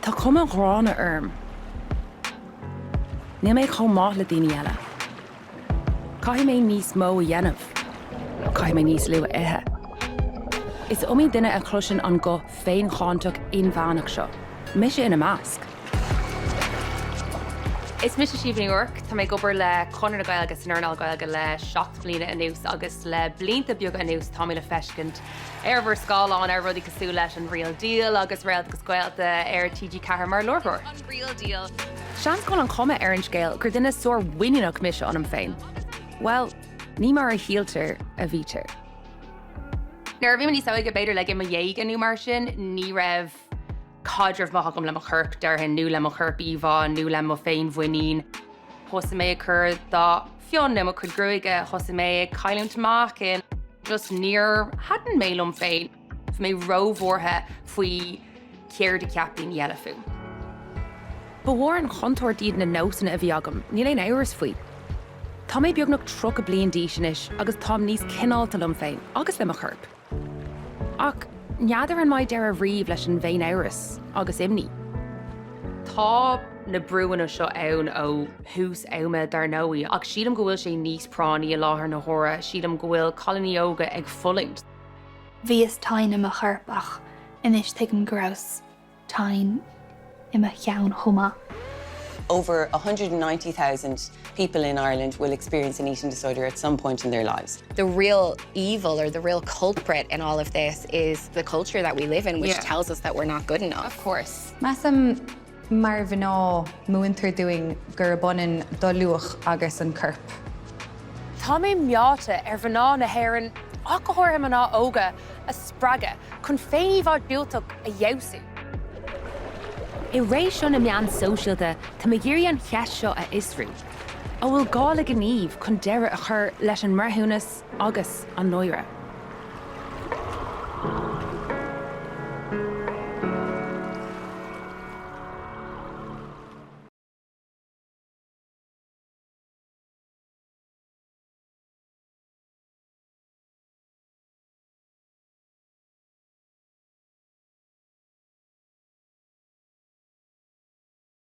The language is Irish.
Tá cuma ghránna orm. Níl mé chomh maith le daoine eile. Caithfidh mé níos mó a dhéanamh. Caithfidh mé níos lú a ithe. Is iomaí duine a chloiseann an guth féincháinteach inmheánach seo, mise ina measc. Is mise Síomha Ní Ruairc, tá mé ag obair le Conradh na Gaeilge san earnáil Gaeilge le 7 mbliana anuas agus le blianta beaga anuas tá mé le feiscint ar bhur scáileáin ar rudaí cosúil leis An Real Deal agus Réalta agus Gaolta ar TG4 mar láithreoir. An Real Deal. Seans go bhfuil an chuma ar an scéal gur duine sármhuiníneach mise ionam féin. Bhuel, ní mar a shíltear a bhítear. Nuair a bhí mé níos óige, b'fhéidir like i mo dhéaga nó mar sin, ní raibh caidreamh maith agam le mo chorp, déarfainn, nó le mo chorp-íomhá nó le mo féinmhuinín. Thosaigh mé ag cur dath fionn ar mo chuid gruaige, thosaigh mé ag cailliúint meáchain. Just níor thaitin mé liom féin. Bhí mé róbhuartha faoi céard a cheap daoine eile fúm. Ba mhór an chontúirt iad na nósanna a bhí agam, níl aon amhras faoi. Tá mé beagnach 30 bliain d'aois anois agus táim níos cineálta liom féin agus le mo chorp. Ach n'fheadar an mbeidh deireadh riamh leis an bhféin-amhras agus imní. Tá na brúanna seo ann ó thús ama dar ndóigh, ach sílim go bhfuil sé níos práinní i láthair na huaire. Sílim go bhfuil cailíní óga ag fulaingt. Bhíos tinn i mo chorp ach anois tuigim go rabhas tinn i mo cheann chomh maith. Over 190,000 people in Ireland will experience an eating disorder at some point in their lives. The real evil or the real culprit in all of this is the culture that we live in, which yeah. tells us that we're not good enough. Of course. Measaim mar mhná múintear dúinn gurb ionann do luach agus an corp. Tá mé meáite ar mhná na hÉireann, ach go háirithe mná óga, a spreagadh chun féin-íomhá diúltach a fheabhsú. I ré seo na meán sóisialta, tá mé ag iarraidh an cheist seo a fhiosrú, an bhfuil gá le gníomh chun deireadh a chur leis an mbreithiúnas agus an náire?